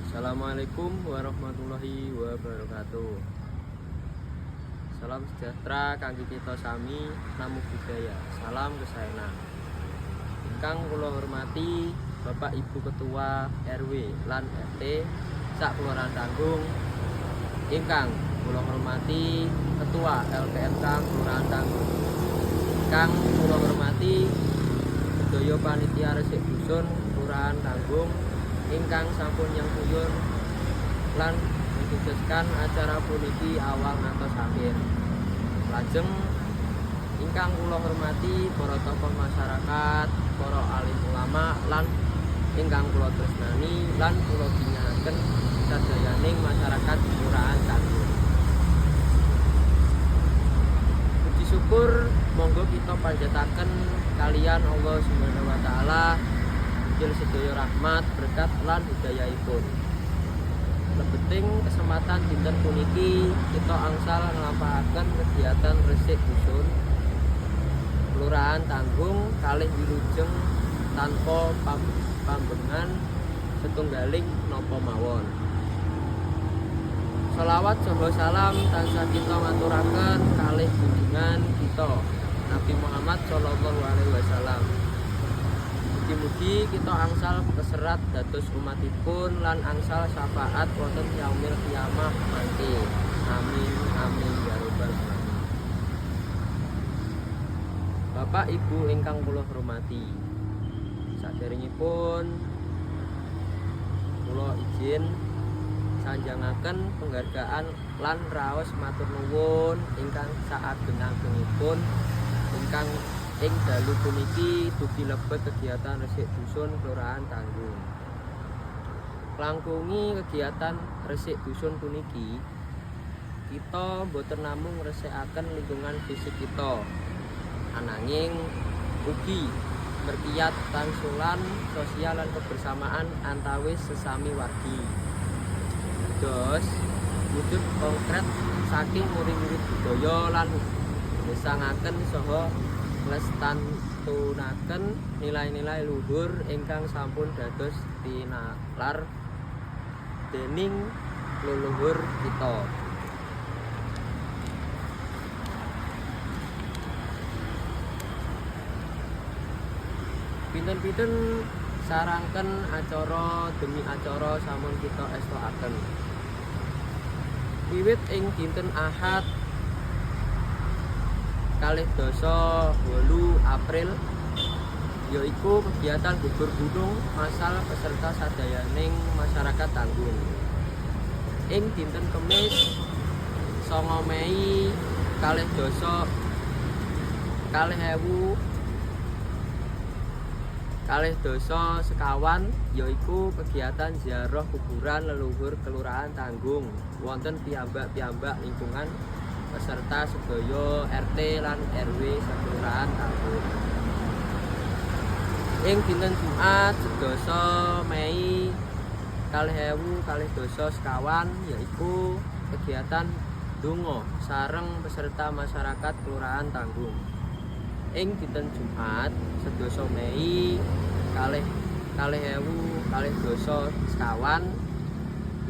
Assalamualaikum warahmatullahi wabarakatuh. Salam sejahtera kangge kita sami, namo budaya, salam kesaenan. Ingkang kula hormati Bapak Ibu Ketua RW lan RT sak Kelurahan Tanggung. Ingkang kula hormati Ketua LPMK Kelurahan Tanggung. Ingkang kula hormati sedaya panitia resik dusun Kelurahan Tanggung ingkang sampun nyengkuyun lan mensukseskan acara puniki awal ngantos akhir. Lajeng ingkang kula hormati para tokoh masyarakat, para alim ulama lan ingkang kula tresnani lan kula ginyaken sadayaning masyarakat Kelurahan Tanggung. Puji syukur monggo kita panjataken kaliyan Allah Subhanahu wa taala inggil sedaya rahmat, berkat lan hidayahipun. Lebeting kesempatan dinten puniki kita angsal nglampahaken kegiatan resik dusun Kelurahan Tanggung kalih wilujeng tanpa pambengan setunggaling napa mawon. Sholawat saha salam tansah kita ngaturaken kalih junjungan kita Nabi Muhammad sallallahu alaihi wasallam. Mugi-mugi kita angsal keserat dados umatipun lan angsal syafaat wonten yaumil kiamah mangke. Amin amin ya robbal alamin. Bapak Ibu ingkang kula hormati. Saderengipun kula izin sanjangaken penghargaan lan raos matur nuwun ingkang saageng-agengipun ingkang ing dalu puniki dugi lebet kegiatan resik dusun Kelurahan Tanggung. Langkungi kegiatan resik dusun puniki, kita boten namung ngresikaken lingkungan fisik kita, ananging ugi merkiat tangsulan sosial lan kebersamaan antawis sesami wargi. Dos wujud konkret saking nguri-uri budaya lan gesangaken saha nglestantunaken nilai-nilai luhur ingkang sampun dados tinalar dening leluhur kita. Pinten-pinten sarangken acara demi acara sampun kita estokaken. Wiwit ing dinten Ahad 28 April, yaiku kegiatan gugur gunung masal peserta sadayaning masyarakat Tanggung. Ing dinten Kemis 9 Mei 2024, yaiku kegiatan ziarah kuburan leluhur Kelurahan Tanggung wonten piyambak-piyambak lingkungan peserta sedaya RT lan RW sakelurahan Tanggung. Ing dinten Jumat 10 Mei 2024, yaiku kegiatan donga sareng peserta masyarakat Kelurahan Tanggung. Ing dinten Jumat 10 Mei 2024,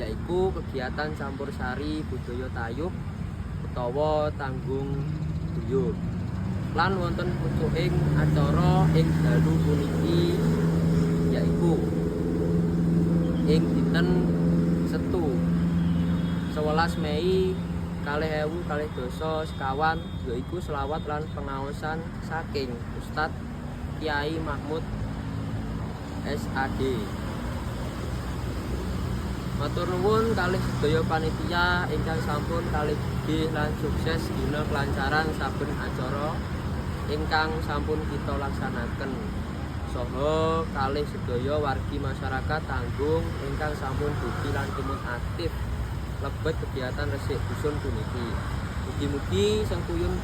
yaiku kegiatan campur sari budaya tayub utawa Tanggung Guyub lan wonten pucuking acara ing dalu puniki, yaiku ing dinten Setu 11 Mei 2024, yaiku selawat lan pengaosan saking Ustadz Kiai Mahmud SAG. Matur nuwun kalih sedaya panitia ingkang sampun kaligih lan sukses gina kelancaran saben acara ingkang sampun kita laksanaken. Saha kalih sedaya wargi masyarakat Tanggung ingkang sampun dugi lan tumut aktif lebet kegiatan resik dusun puniki. Mugi-mugi sengkuyun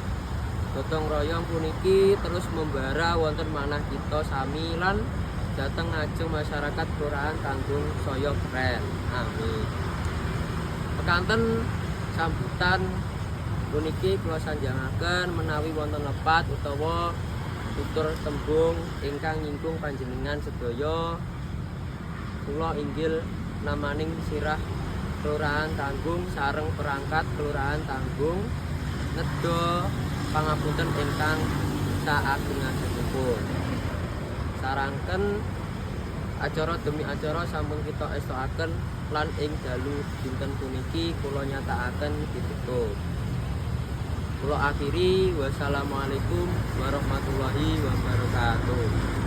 Gotong royong puniki terus membara wonten manah kita sami lan dhateng ngajeng masyarakat Kelurahan Tanggung saya keren. Amin. Pekanten sambutan puniki kula sanjangaken, menawi wonten lepat utawa tutur tembung ingkang nyinggung panjenengan sedaya, kula inggil namaning sirah Kelurahan Tanggung sareng perangkat Kelurahan Tanggung nedha pangapunten ingkang saageng-agengipun. Sarangken acara demi acara sampun kita estokaken lan ing dalu dinten puniki kula nyatakaken ditutup. Kula akhiri, wassalamualaikum warahmatullahi wabarakatuh.